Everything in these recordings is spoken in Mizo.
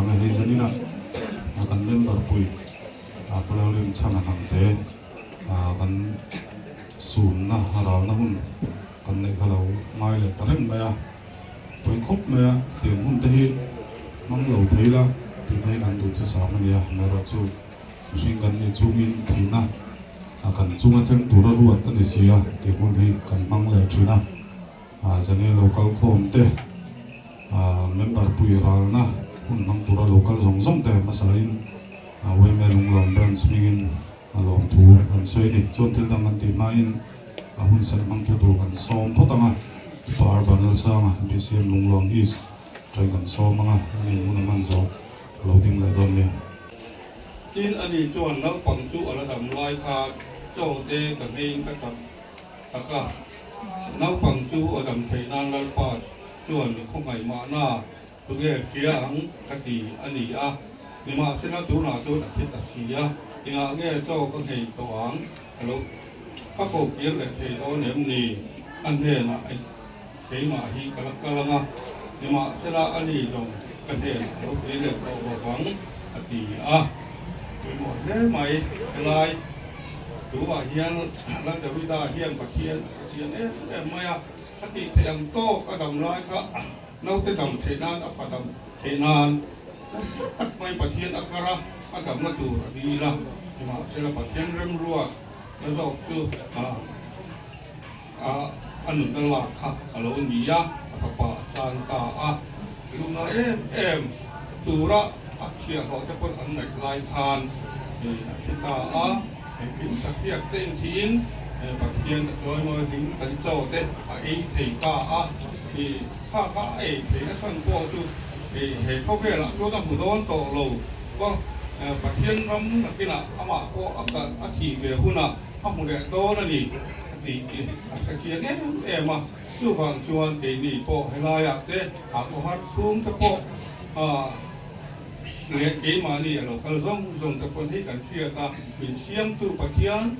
ang e. Hei zanin a kan member pui Pu Lalrinchhana Hnamte kan sunna ralna hun kan neih kha lo ngai leh ta reng mai a. Pawi khawp mai a, tiang hun te hi hmang lo thei la tih te hi kan duh chusam a nia. Amaherawhchu mihring kan nih chungin thihna kan chunga thleng tura ruat a ni si a, tiang hun hi kan hmang leh thin a. Zane lo kal khawm te, member pui ralna hun hmang tura lo kal zawng zawng te hmasain YMA Lunglawn Branch hmingin a lawmthu an sawi a ni. Chuan thil dang an tih hmain a hun serh hmangtu tur kan sawm phawt ang a, Upa Arban Lalsanga, BCM Lunglawn East ṭain kan sawm ang a, ani hmun a hman zawh a lo ding leh dawn nia. Tin, ani chuan naupang chu a la dam lai kha chaw te ka hmeiin ka tap tak a, naupang chu a dam theih nan Lalpa chuan mi khawngaih mahna Tunge hria ang ka ti a ni a, nimahsela tunah chuan a thi ta si a, engah nge chaw ka nghei tawh ang ka lo ka ko kir leh thei dawn em ni? A hnenah keimah hi ka la kal ang a, nimahsela a ni zawng ka hnenah a lo kir leh tawh lo vang a ti a. Pawimawh hle mai helai tunah hian Lal Davida hian Pathian a chian em em mai a, a tih theih ang tawk a dam lai kha Naute dam theih nan a fa dam theih nan tak mai Pathian a kar a, a damna tur a dil a, nimahsela Pathian remruat na zawk chu a a nunna lak kha a lo ni a, a fapa a chan ta a, lungnga em em tura a chhiahhlawh te pawn an ngaih lai khan a thi ta a, engkim sakhiak te inthiin Pathian a chawimawi hlim kan chaw te a ei thei ta a. I kha kha a ei theih a chhan pawh chu he khawvelah chuan a hmu dawn tawh lo va, Pathian ram nakinah amah pawh a kalh a thih ve hunah a hmu leh dawn a ni a tih hi a hrethiam em em a. Chuvang chuan keini pawh helaiah te a khawhar chhung te pawh leh keimahni a lo kal zawng zawng te pawn hei kan hriat a, min siamtu Pathian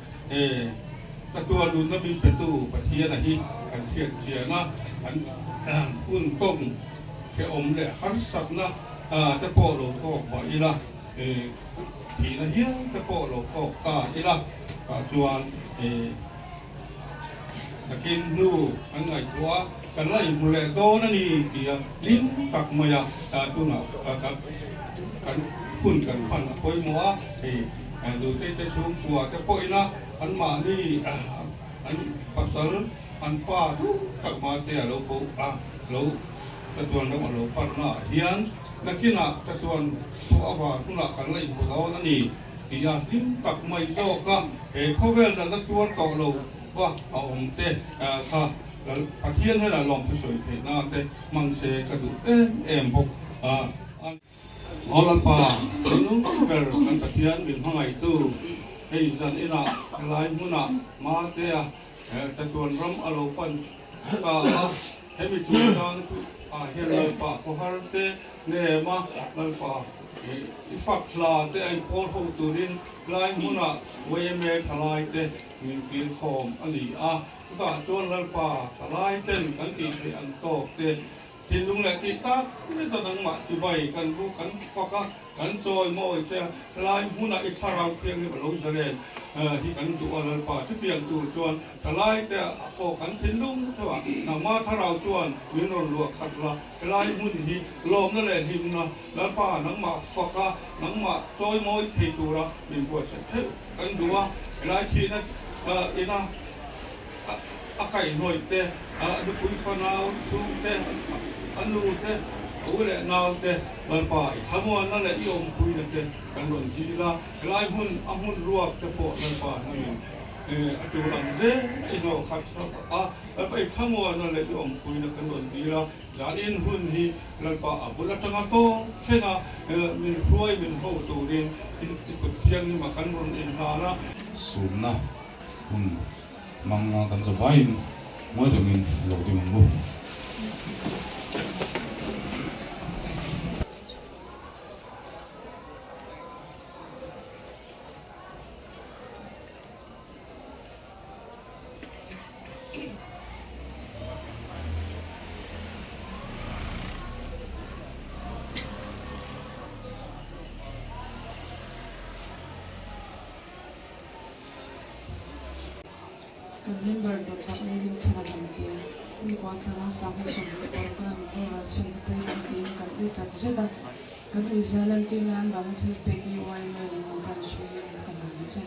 Ka tuar nunna min petu Pathiana hi kan hriat chian a, kan hun tawng hrehawm leh harsatna te pawh lo tawk mah ila, thihna hial te pawh lo tawk ta ila, tah chuan nakin hnu kan ngaihtuah a, kan la inhmu leh dawn a ni tia hlim tak maia tunah kan hun kan hman a pawimawh a, hei Nutei te chhungkua te pawhin a. Anmahni an pasal an pa duh tak mah te a lo bo a, lo chatuan ram a lo panna ah hian nakinah chatuan pawh a van hunah kan la inhmu dawn a ni tih a hlim tak mai zawk a, he khawvel natna tuar tawh lo va a awm te kha Pathian hnenah lawmthu sawi theih nan te hmang se ka duh em em bawk a. Aw Lalpa, nung ber kan Pathian min hmangaihtu, hei zan inah helai hmunah Matea chatuan ram a lo pan ta a, hemi chungchang chu ah hian Lalpa khawhar te hnem a, Lalpa i fak hla te a inpawl ho turin helai hmunah YMA thalai te min kir khawm a ni a, chutah chuan Lalpa thalai ten kan tih theih ang tawk te Thinlung leh tih tak zeta nangmah chibai kan bu kan fak a, kan chawi mawi che a, helai hmunah i thlarau thianghlim a lo zalen hi kan duh a Lalpa. Chutiang tur chuan thalai te ah pawh kan thinlung theuh a, nangmah thlarau chuan min rawn luah khat la, helai hmun hi lawmna leh hlimna Lalpa nangmah fak a, nangmah chawi mawi thei tura min buatsaih theuh kan duh a, helai thihna ina a kaihhnawih te, a nupui fanau chhung te, a nu te, a u leh nau te, Lalpa i thlamuanna leh i awmpuina te kan rawn dil a, helai hmun a hmun ruak te pawh Lalpa hnamin a tul ang zel a inawh khat sak a, Lalpa i thlamuanna leh i awmpuina kan rawn dil a, zanin hun hi Lalpa a bul atanga tawng thlenga min hruai min ho turin i kut thianghlim a kan rawn inhlan a. Sumna hun Manga kan za vaiin ngawi rengin lo ding ang u. Kan member dawtah Lalrinchhana Hnamte, Mikua tlanga 25,000 an boral chhan hi pawi kan tiin kan ui tak zet a, kan ui zia lantir nan vanga thil pek hi YMA Lengawm Branch hmingin ka hlan a che.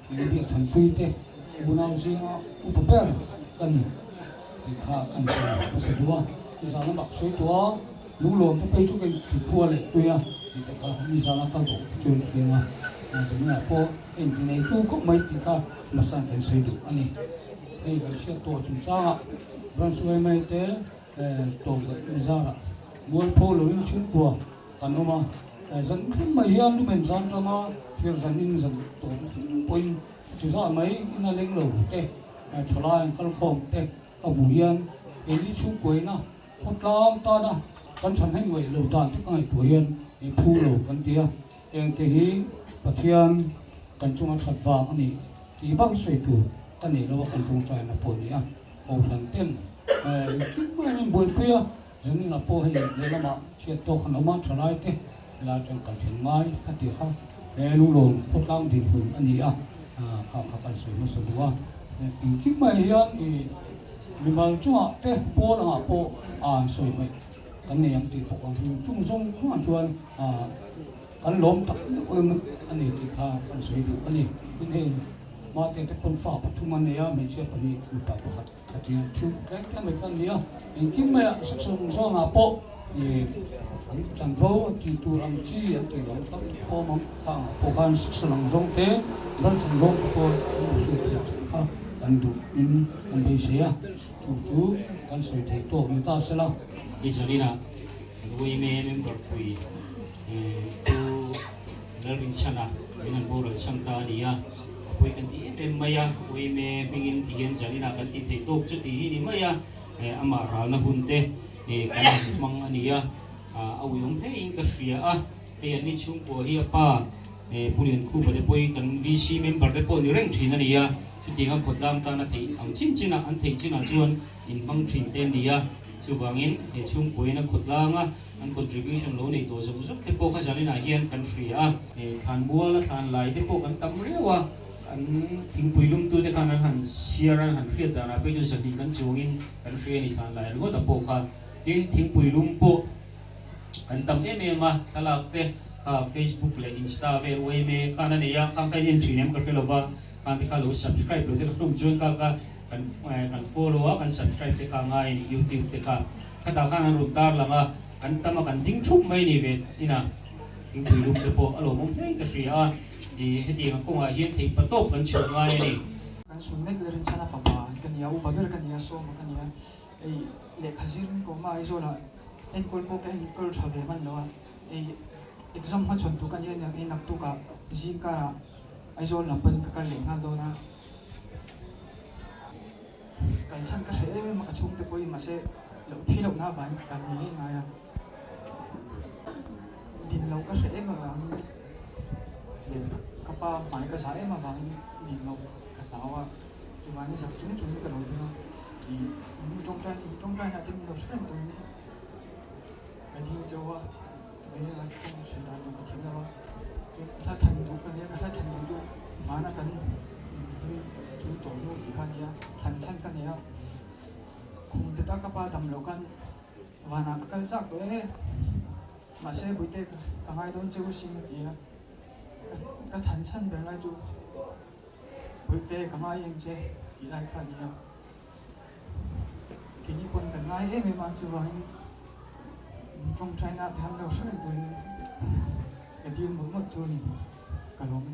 Biakthanpui te unau zinga upa ber ka ni tih kha kan sawi hmasa duh a, nizan lamah ka sawi tawh a, lunglawm te phei chu ka inti khua leh tui a tih te kha nizana kal tawh te chuan hriang a, zaninah pawh ka inti neitu khawp mai tih kha hmasa'n kan sawi duh a ni. Hei kan hriat tawh chungchangah branch yma te tawngkaih zarah mualpho loin chhungkua kan awm a, zan thleng mai hian lumen zan tanga thir zan in zan tawp thleng pawhin chu zah mai in a leng lo te, thalai an kal khawm te ka hmuh hian keini chhungkuaina khawtlang tana kan thahnem ngaih lo dan te ka ngaihtuah hian i phu lo kan ti a, engte hi Pathian kan chunga that vang a ni tih bak sawi tur ka nei lo a kan tawngtaina pawh a ni a, Kohhran ten engtin mai an buaipui a. Zaninah pawh hei lehlamah chhiat tawk an awm a, thalai te helai atang kal then ngai a ti kha he Lunglawm khawtlang dinhmun a ni a, kha kha kan sawi hmasa duh a. Engkim mai hian i mimal chungah te pawl angah pawh an sawi hmaih kan nei ang tih bawk ang hi chung zawng zawngah chuan kan lawm tak meuh em a ni tih kha kan sawi duh a ni. Tin hei Mate te pawn fa pathum an nei a, hmeichhia pahnih mipa pakhat. Khatiang thu tlem tlem mai kha a ni a, engkim maiah section zawnah pawh ih an chanvo tih tur ang chi an tih loh tam tak pawh a awm ang, kha angah pawh khan section ang zawng te branch ang zawng te pawh an lo hriat theih chu kha kan duh in kan beisei a, chu chu kan sawi theih tawk ni ta se la. I zaninah Ruime member pui Pu Lalrinchhana min an boral chhan ta a ni a, a pawi kan ti em em mai a, Uime hmingin ti hian zaninah kan tih theih tawk chu tih hi ni mai a, amah ralna hun te kan han hmang a ni a, a uiawm hlein ka hria a, hei an ni chhungkua hi a pa Pu Liankhupa te pawh kan VC member te pawh ni reng thin a ni a, chutianga khawtlang tana theih ang chin chinah an theih chinah chuan inhmang thin te a ni a, chuvangin he chhungkuain a khawtlanga An contribution lo nei tawh zawk zawk te pawh kha zaninah hian kan hria a. Thlan mual a thlan lai te pawh kan tam riau a, an thingpui lumtu te khan an han chhiar a, an han hriat danah phei chuan zahnih kan chuangin kan hria a ni thlan lai ringawt a pawh kha. Tin, thingpui lum pawh kan tam em em a, thlalak te kha Facebook leh Insta vel yma khan a nei a, khang kha in en thin em ka hre lo va, khang te kha lo subscribe lo te ka hlum chuan kha kha kan follow a, kan subscribe te kha a ngai a ni YouTube te kha. Khatah khan an rawn tar lang a, kan tam a kan ding thup mai ni ve ina thingpui lum te pawh a lawmawm hle ka hria a, ih hetiang a kawngah hian theih pa tawp kan chhuah ngai a ni. Kan sun mek lerin chhan a fapa ka nia, upa ber ka nia, sawma ka nia, ei lehkha zir in kawm a Aizawlah enkawl pawh ka enkawl tha ve hman lo a, ei exam hmachhawn tur ka nia nia ei naktukah zing karah Aizawl lam pawn ka kal leh nghal dawn a. Kan chhan ka hre em em a, ka chhungte pawhin mahse loh thei lohna avangin ka kal ngei ngei ngai a. Din loh ka hre em avangin leh ka pa hmai ka zah em avangin din loh ka hlau a, chuvangin zak chung chungin ka lo ding a, ih min tawngtai min tawngtaina te min lo hre reng turin ka ding chauh a, mai a tawng sawi dan tur ka thiam lo a, chuan hla thlan duh ka nia, ka hla thlan duh chu hmana kan hlui chu tawh hnu tih kha a nia, thlan chhan ka nei a, khum te ta ka pa dam loh khan vanah ka kal chak tawh e, mahse Buite ka ngai dawn che u sin a ti a, ka thlan chhan ber lai chu Buite ka ngai em che tih lai kha a nia, keini pawn kan ngai em em a chuvangin. Tawngtaina te han lo hre reng turin ka dil mawlh mawlh chu a ni ka lawm.